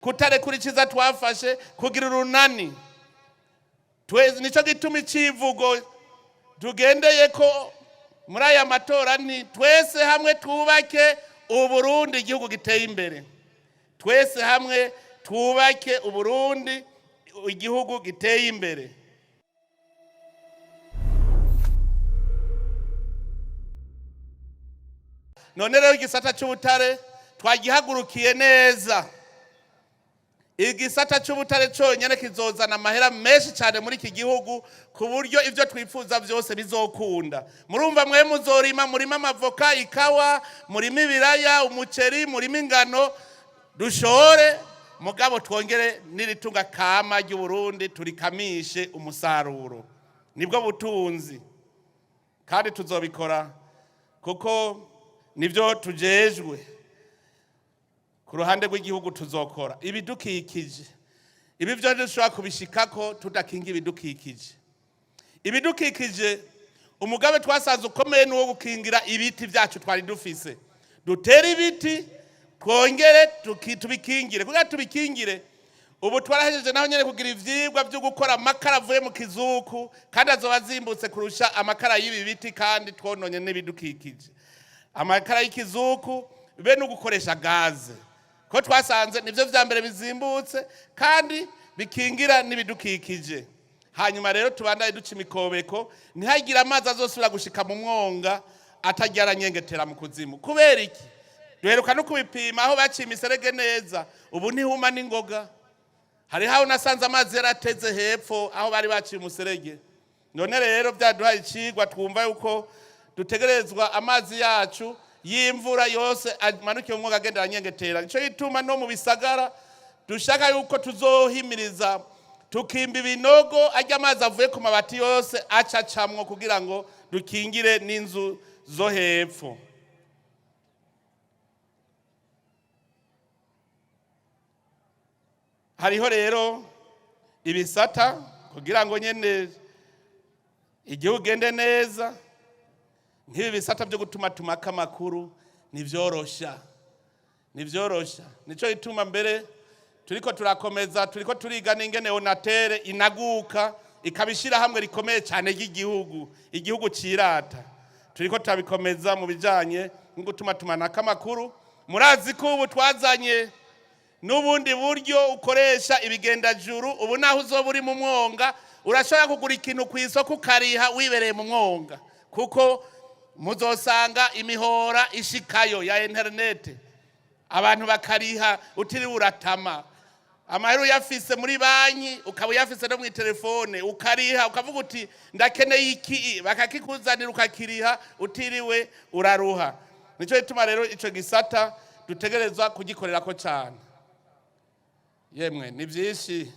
Kutarekura iciza twafashe, kugira urunani. Twese nico gituma icivugo tugendeye ko muri aya matora ni "Twese hamwe twubake Uburundi, igihugu giteye imbere". Twese hamwe twubake Uburundi, igihugu giteye imbere. None rero igisata cy'ubutare twagihagurukiye neza. Igisata cy'ubutare cyonyine kizozana amahera menshi cyane muri iki gihugu, ku buryo ibyo twifuza byose bizokunda. Murumva, mwe muzorima, murima amavoka, ikawa, murima ibiraya, umuceri, murima ingano, dushore, mugabo twongere n'iritunga kama ry'Uburundi turikamishe umusaruro. Nibwo butunzi, kandi tuzobikora kuko nibyo tujejwe ku ruhande rw'igihugu. Tuzokora ibidukikije. Ibi byo dushobora kubishikako tudakinga ibidukikije. Ibidukikije, umugabe twasanze ukomeye ni uwo gukingira ibiti byacu twari dufise. Dutere ibiti, twongere tubikingire. Kugira tubikingire, ubu twarahejeje naho nyene kugira ivyigwa byo gukora amakara avuye mu kizuku, kandi azoba azimbutse kurusha amakara y'ibi biti, kandi twononye n'ibidukikije. Amakara y'ikizuku be no gukoresha gaze, ko twasanze nibyo vya mbere bizimbutse kandi bikingira n'ibidukikije. Hanyuma rero tubandanye duca imikobeko, ntihagire amazi azosubira gushika mu mwonga atajya aranyengetera mu kuzimu. Kubera iki? Duheruka no kubipima aho baciye imiserege neza, ubu ntihuma n'ingoga. Hariho aho nasanze amazi yarateze hepfo aho bari baciye umuserege. None rero byaduhaye icigwa, twumva yuko dutegerezwa amazi yacu y'imvura yose amanukiye mu mwonga agenda aranyengetera. Nico gituma no mu bisagara dushaka yuko tuzohimiriza tukimba ibinogo, ajya amazi avuye ku mabati yose acacamwo, kugira ngo dukingire n'inzu zo hepfo. Hariho rero ibisata kugira ngo nyene igihugu gende neza, nk'ibi bisata byo gutumatumako amakuru. Ntivyorosha, ntivyorosha. Nico gituma mbere turiko turakomeza, turiko turiga n'ingene ONATEL inaguka, ikaba ishirahamwe rikomeye cyane ry'igihugu, igihugu cirata. Turiko turabikomeza mu bijanye no gutumatumanako amakuru. Murazi ko ubu twazanye n'ubundi buryo ukoresha ibigendajuru. Ubu naho uzoba uri mu mwonga, urashobora kugura ikintu ku isoko ukariha wibereye mu mwonga, kuko muzosanga imihora ishikayo ya interinete, abantu bakariha utiriwe uratama. Amahera uyafise muri banki, ukaba uyafise no mu telefone, ukariha, ukavuga uti "Ndakeneye iki", bakakikuzanira, ukakiriha utiriwe uraruha. Nicyo gituma rero ico gisata dutegerezwa kugikorerako cyane. Yemwe, ni byinshi,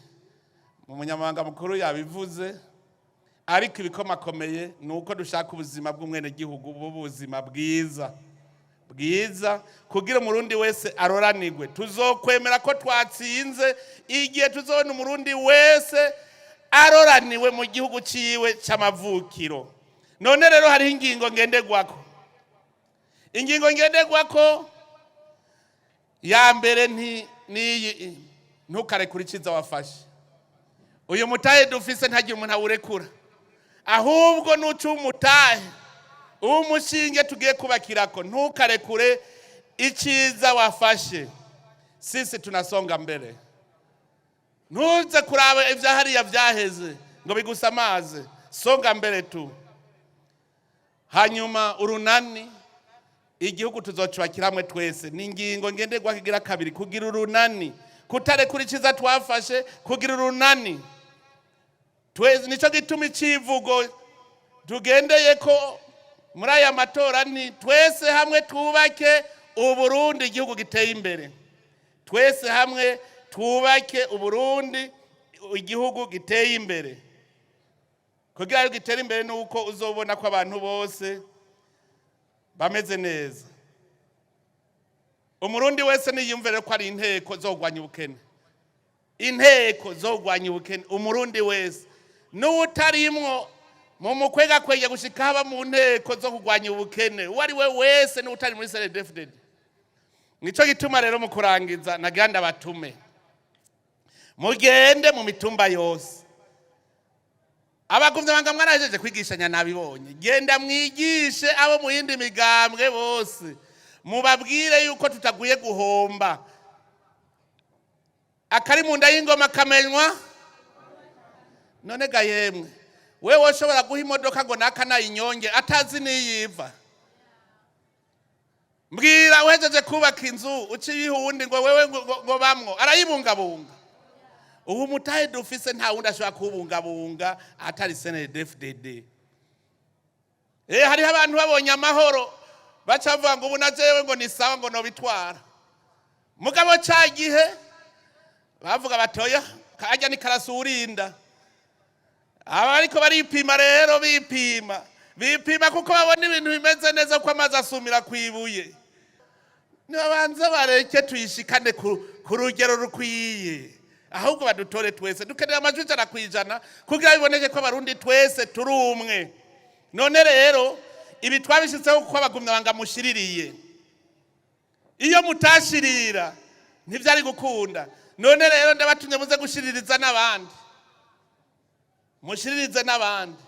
mu munyamabanga mukuru yabivuze, ariko ibikomakomeye ni uko dushaka ubuzima bw'umwenegihugu bw'ubuzima bwiza bwiza, kugira Umurundi wese aroranirwe. Tuzokwemera ko twatsinze igihe tuzobona Umurundi wese aroraniwe mu gihugu ciwe c'amavukiro. None rero hariho ingingo ngenderwako. Ingingo ngenderwako ya mbere nti niyi: ntukarekure iciza wafashe. Uyu mutahe dufise, ntagire umuntu awurekura, ahubwo nuca umutahe umushinge tugiye kubakirako. Ntukarekure iciza wafashe. Sisi tunasonga mbere. Ntuze kuraba ibya hariya vyaheze ngo bigusamaze, songa mbere tu. Hanyuma urunani, igihugu tuzocubakira hamwe twese, ni ingingo ngenderwako igira kabiri. Kugira urunani, kutarekura iciza twafashe, kugira urunani. Twese nico gituma icivugo tugendeye ko muri aya matora ni "Twese hamwe twubake Uburundi, igihugu giteye imbere". Twese hamwe twubake Uburundi, igihugu giteye imbere. Kugira ngo gitere imbere ni uko uzobona ko abantu bose bameze neza. Umurundi wese niyumvire ko ari inteko zogwanya ubukene, inteko zogwanya ubukene. Umurundi wese n'uwutarimwo mu mukwega kwega gushika haba mu nteko zo kurwanya ubukene, uwo ari we wese, n'utari muri CNDD-FDD. Nico gituma rero mu kurangiza nagira ndabatume. Mugende mu mitumba yose. Abagumyabanga mwarahejeje kwigishanya, nabibonye. Genda mwigishe abo mu yindi migambwe bose, mubabwire yuko tutaguye guhomba. Akari mu nda y'ingoma kamenywa. None ga yemwe, wewe woshobora guha imodoka ngo naka nayinyonge atazi niyiva? Mbwira, uhejeje kubaka inzu uciye uwundi ngo wewe ngo bamwo arayibungabunga. Ubu mutahe dufise nta wundi ashobora kuwubungabunga atari CNDD-FDD. Hariho abantu babonye amahoro baca bavuga ngo ubu na jewe ngo ni sawa, ngo nobitwara. Mugabo ca gihe bavuga batoya kajya ni karasurinda. Aba ariko baripima rero, bipima bipima kuko babona ibintu bimeze neza, ko amazi asumira kwibuye. Nibabanze bareke tuyishikane ku rugero rukwiye, ahubwo badutore twese. Dukeneye amajwi 100% kugira biboneke ko Abarundi twese turi umwe. None rero ibi twabishyizeho kuko abagumyabanga mushiririye. Iyo mutashirira ntibyari gukunda. None rero ndabatumye muze gushiririza n'abandi, mushiririze n'abandi.